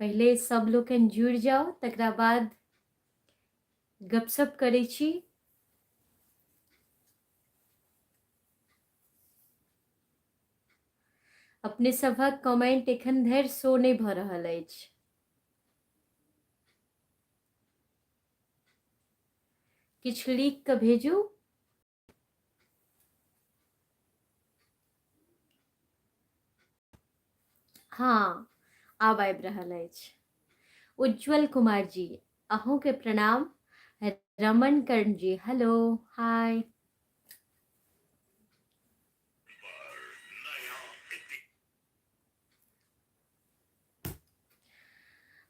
पहिले सब लोकनि जुड़ि जाउ तकरा बाद गपशप करै छी अपने सभक कमेंट एखन धरि शो नहि भऽ रहल अछि किछु लिख कऽ भेजू हँ आब आबि रहल अछि उज्जवल कुमार जी अहूँके प्रणाम रमन कर्ण जी हेलो हाय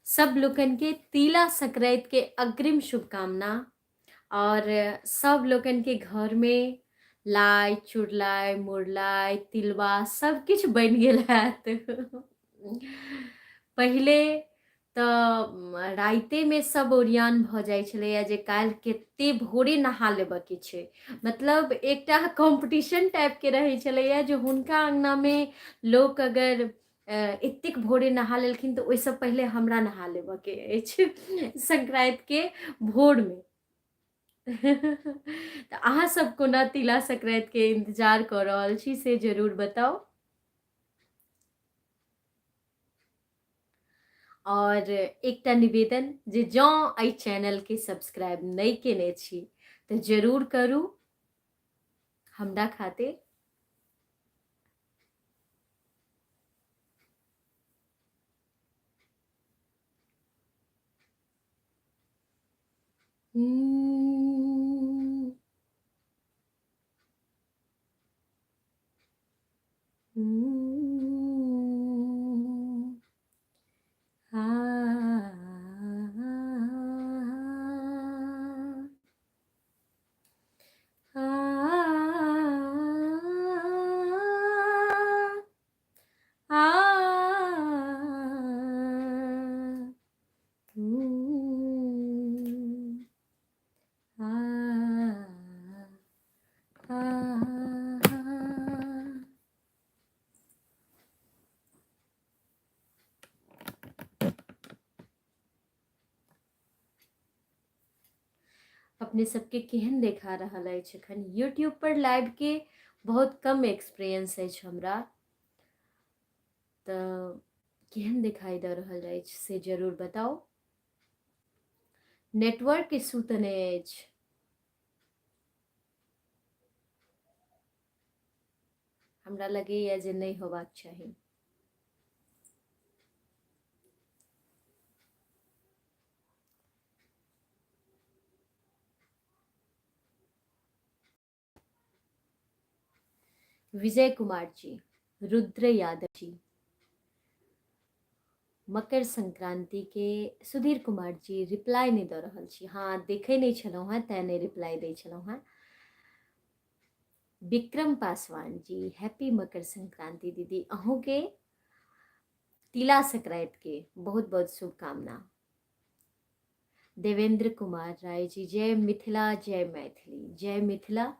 सब लोकन के तिला संक्रांति के अग्रिम शुभकामना और सब लोकन के घर में लाई चुड़लाई मुरलाई तिलवा सब किछु बनि गेल हैत पहिले तऽ रातिमे सब ओरियान भऽ जाइ छलैए जे काल्हि कते भोरे नहा लेबऽके छै मतलब एकटा कॉम्पिटिशन टाइपके रहै छलैए जे हुनका अङ्गनामे लोक अगर एतेक भोरे नहा लेलखिन तऽ ओहिसँ पहिले हमरा नहा लेबऽके अछि संक्रान्तिके भोरमे तऽ अहाँ सब कोना तिला संक्रान्तिके इन्तजार कऽ रहल छी से जरूर बताउ आओर एकटा निवेदन जे जँ एहि चैनलके सब्सक्राइब नहि केने छी तऽ जरूर करू हमरा खातिर हम्म। अपने सबके केहन देखा रहल अछि एखन यूट्यूब पर लाइव के बहुत कम एक्सपीरियंस अछि हमरा तऽ केहन देखाई दऽ रहल अछि से जरूर बताउ नेटवर्क इशू तऽ नहि अछि हमरा लगैए जे नहि होबाक चाही विजय कुमार जी रुद्र यादव जी मकर संक्रांति के सुधीर कुमार जी रिप्लाई नहि दऽ रहल छी हँ देखै नहि छलहुँ हेँ तैँ नहि रिप्लाई दै छलहुँ हेँ विक्रम पासवान जी हैप्पी मकर संक्रांति दीदी अहूँके तिला संक्रांति के बहुत बहुत शुभकामना देवेंद्र कुमार राय जी जय मिथिला जय मैथिली जय मिथिला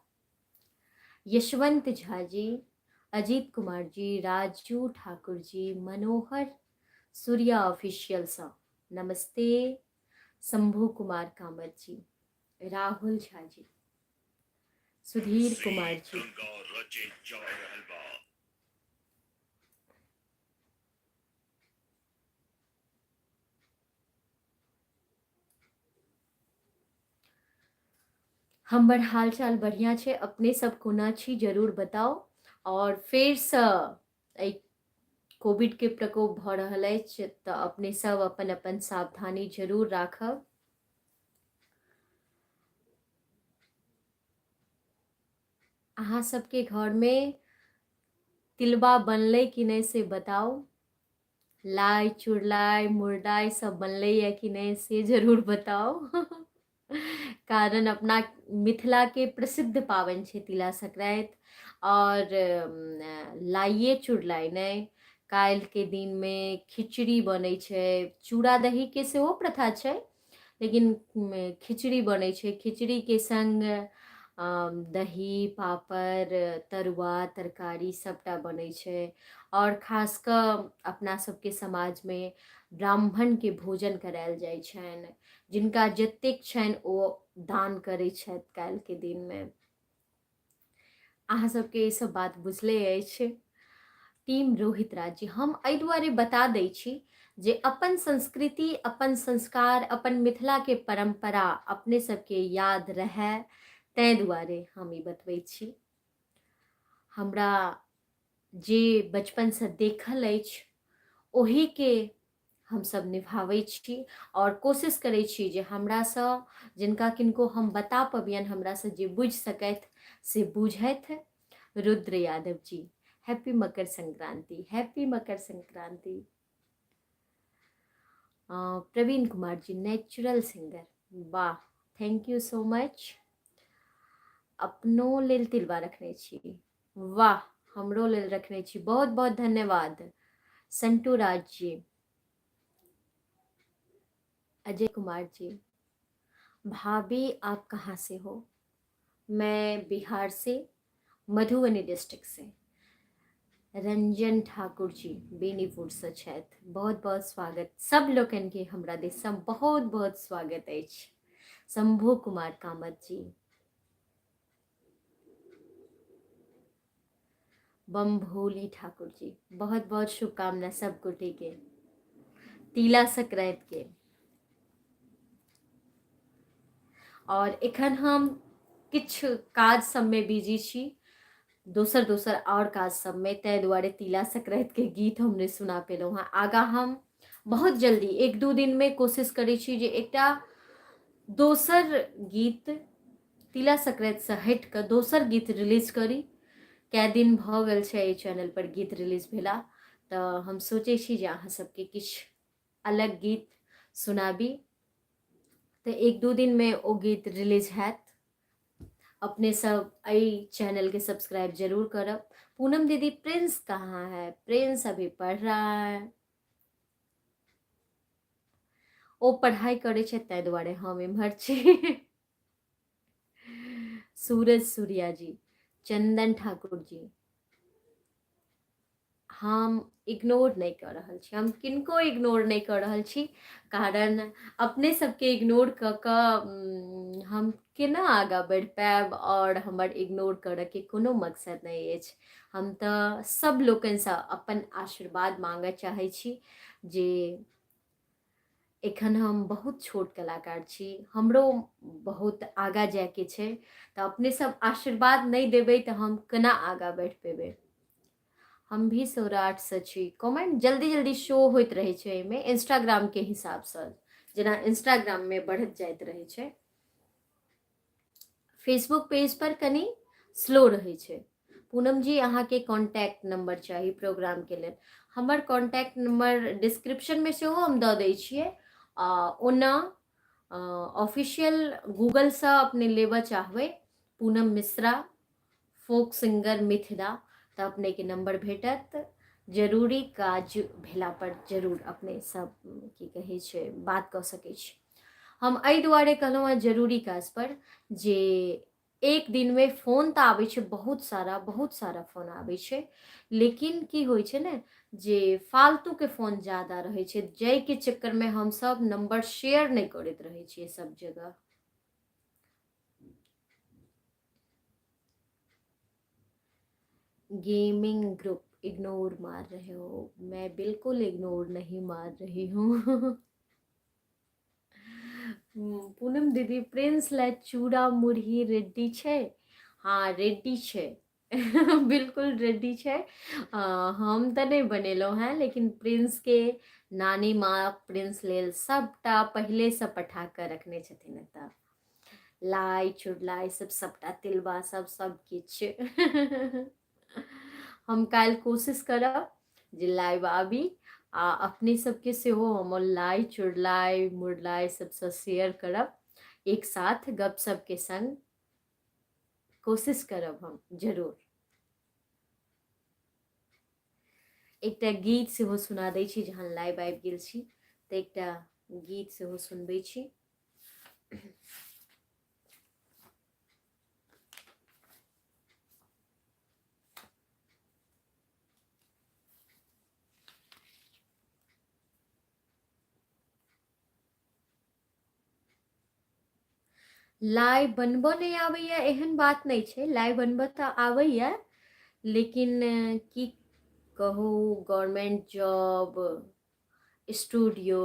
यशवंत झा जी अजीत कुमार जी राजू ठाकुर जी मनोहर सूर्या ऑफिशियल सँ नमस्ते शंभू कुमार कामत जी राहुल झा जी सुधीर कुमार जी हमर हाल चाल बढ़िया छै अपने सब कोना छी जरूर बताउ और फेरसँ एहि कोविडके प्रकोप भऽ रहल अछि तऽ अपने सब अपन अपन सावधानी जरूर राखब अहाँ सबके घरमे तिलबा बनलै कि नहि से बताउ लाइ चुड़लाइ मुरडाइ सब बनलैए कि नहि से जरूर बताउ कारण अपना मिथिलाके प्रसिद्ध पाबनि छै तिला संक्रान्ति आओर लाइए चुड़लाइ नहि काल्हिके दिनमे खिचड़ी बनै छै चूड़ा दहीके सेहो प्रथा छै लेकिन खिचड़ी बनै छै खिचड़ीके सङ्ग दही पापड़ तरुआ तरकारी सभटा बनै छै आओर खास कऽ अपना सबके समाजमे ब्राह्मणके भोजन करायल जाइ छनि जिनका जतेक छनि ओ दान करै छथि काल्हिके दिनमे अहाँ सबके ई सब बात बुझले अछि टीम रोहित राज जी हम एहि दुआरे बता दै छी जे अपन संस्कृति अपन संस्कार अपन मिथिलाके परम्परा अपने सबके याद रहए ताहि दुआरे हम ई बतबै छी हमरा जे बचपनसँ देखल अछि ओहीके हमसभ निभाबै छी आओर कोशिश करै छी जे हमरासँ जिनका किनको हम बता पबियनि हमरासँ जे बुझि सकथि से बुझथि Rudra Yadav ji happy Makar Sankranti happy Makar Sankranti Praveen Kumar ji natural singer वाह thank you so much अपनो लेल तिलबा रखने छी वाह हमरो लेल रखने छी बहुत बहुत धन्यवाद संटू राज जी अजय कुमार जी भाभी आप कहाँ से हो मैं बिहार से मधुबनी डिस्ट्रिक्ट से रंजन ठाकुर जी बेनीपुरसँ छथि बहुत बहुत स्वागत सब लोकनिके हमरा दिससँ बहुत बहुत स्वागत अछि शंभू कुमार कामत जी बमभोली ठाकुर जी बहुत बहुत शुभकामना सब गोटे के तिला संक्रांति के और एखन हम किछु काज सबमे बिजी छी दोसर दोसर आओर काज सबमे ताहि दुआरे तिला संक्रांतिके गीत हम नहि सुना पेलहुँ हँ आगाँ हम बहुत जल्दी एक दू दिनमे कोशिश करै छी जे एकटा दोसर गीत तिला संक्रांतिसँ हटि कऽ दोसर गीत रिलीज करी कए दिन भऽ गेल छै एहि चैनलपर गीत रिलीज भेला तऽ हम सोचै छी जे अहाँ सबके किछु अलग गीत सुनाबी तऽ एक दू दिनमे ओ गीत रिलीज हैत अपने सब एहि चैनलके सब्सक्राइब जरूर करब पूनम दीदी प्रिंस कहाँ है प्रिंस अभी पढ़ रहा है ओ पढ़ाइ करै छै ताहि दुआरे हम एम्हर छी सूरज सूर्या जी चंदन ठाकुर जी हम इग्नोर नहि कऽ रहल छी हम किनको इग्नोर नहि कऽ रहल छी कारण अपने सबके इग्नोर कऽ कऽ हम केना आगाँ बढ़ि पायब आओर हमर इग्नोर करऽके कोनो मकसद नहि अछि हम तऽ सब लोकनिसँ अपन आशीर्वाद माँगऽ चाहै छी जे एखन हम बहुत छोट कलाकार छी हमरो बहुत आगाँ जायके छै तऽ अपने सब आशीर्वाद नहि देबै तऽ हम केना आगाँ बढ़ि पेबै हम भी सौराठसँ छी कमेंट जल्दी जल्दी शो होइत रहै छै एहिमे इंस्टाग्रामके हिसाबसँ जेना इंस्टाग्राममे बढ़ैत जाइत रहै छै फेसबुक पेज पर कनि स्लो रहै छै पूनम जी अहाँके कॉन्टैक्ट नंबर चाही प्रोग्रामके लेल हमर कॉन्टैक्ट नंबर डिस्क्रिप्शनमे सेहो हम दऽ दै छियै आ ओना ऑफिशियल गूगलसँ अपने लेबऽ चाहबै पूनम मिश्रा फोक सिंगर मिथिला तऽ अपनेके नंबर भेटत जरूरी काज भेलापर जरूर अपने सब की कहै छै बात कऽ सकै छी हम एहि दुआरे कहलहुँ हेँ जरूरी काजपर जे एक दिनमे फोन तऽ आबै छै बहुत सारा फोन आबै छै लेकिन की होइ छै ने जे फालतूके फोन ज्यादा रहै छै जाहिके चक्करमे हमसभ नम्बर शेयर नहि करैत रहै छियै सभ जगह गेमिंग ग्रुप इग्नोर मार रहे हो मैं बिल्कुल इग्नोर नहीं मार रही हूँ पूनम दीदी प्रिंस लै चूड़ा मुरही रेडी छै हँ रेडी छै बिल्कुल रेडी छै हम तऽ नहि बनेलहुँ हेँ लेकिन प्रिंसके नानी माँ प्रिंस लेल सभटा पहिलेसँ पठा कऽ रखने छथिन एतऽ लाइ चुड़लाइ सब सभटा तिलबा सब सब किछु हम काल्हि कोशिश करब जे लाइव आबी आ अपने सबके सेहो हम लाइ चुड़लाइ मुरलाइ सबसँ शेयर करब एक साथ गप सबके संग कोशिश करब हम जरूर एकटा गीत सेहो सुना दै छी जहन लाइव आबि गेल छी तऽ एकटा गीत सेहो सुनबै छी लाइ बनबऽ नहि आबैए एहन बात नहि छै, लाइ बनबऽ तऽ आबैए, लेकिन की कहू, गवर्मेंट जॉब, स्टूडियो,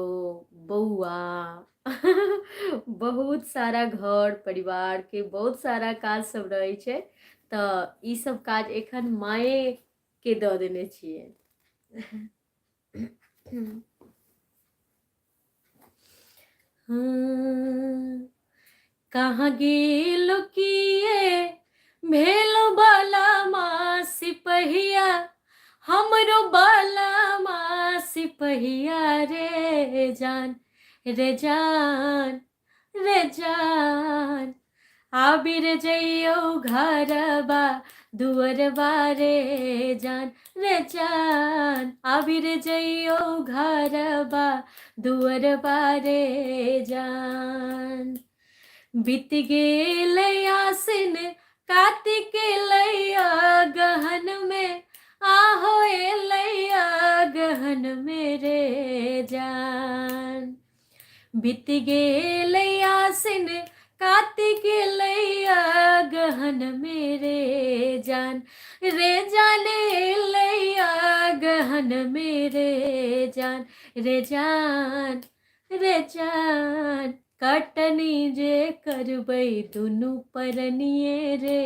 बौआ, बहुत सारा घर परिवारके बहुत सारा काज सब रहै छै, तऽ ई सब काज एखन माँएके दऽ देने छियै। हँ, कहाँ गेल किए भेल बाला माँ सिपहिया, हमरो बाला माँ सिपहिया रे जान, रे जान, रे जान, आबि रे जइयौ घरबा दुअरबा रे जान, रे जान, आबि रे जइयौ घरबा दुअरबा रे जान। बीत गेल आसिन कार्तिक एलै गहन मे, आहो एलै गहन मे रे जान। बीत गेल आसिन कार्तिक एलै गहन मे रे जान, रे जान एलै गहन मे रे जान, रे जान, रे जान। कटनी जे करबै दुनू परनिये रे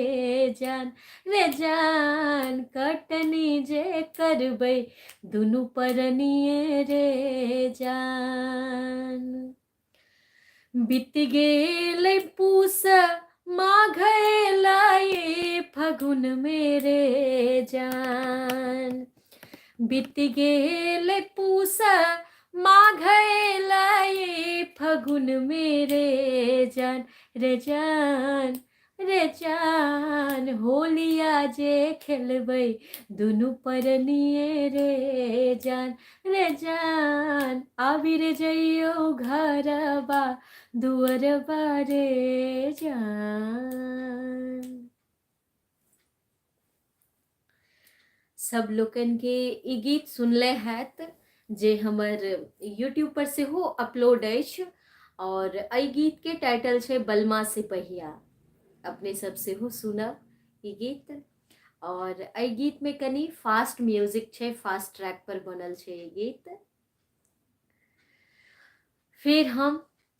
जान, रे जान, कटनी जे करबै दुनू परनिये रे जान। बीत गेलै पूस माघ एलै फगुन मे रे जान। बीत गेलै पूस माघ एलै फगुन मे रे जान, रे जान, रे जान। होलिया जे खेलबै दुनू परनिये रे जान, रे जान, आबि रे जइयौ घरबा दुअरबा रे जान। सब लोकनिके ई गीत सुनले हैत जे हमर यूट्यूब पर सेहो अपलोड अछि, आओर एहि गीतके टाइटल छै बलमा सिपहिया। अपने सब सेहो सुनब ई गीत। आओर एहि गीतमे कनि फास्ट म्यूजिक छै, फास्ट ट्रैक पर बनल छै ई गीत। फेर हम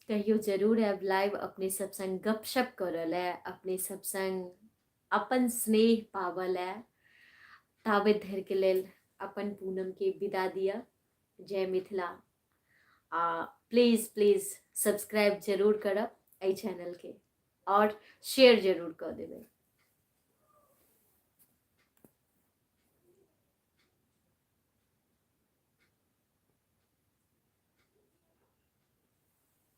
कहियो जरूर आयब लाइव अपने सब संग गपशप करऽ लए, अपने सब संग अपन स्नेह पाबऽ लए। ताबत धरिके लेल अपन पूनमके विदा दिअ। जय मिथिला। आ प्लीज प्लीज सब्सक्राइब जरूर करब एहि चैनलके आओर शेयर जरूर कऽ देबै।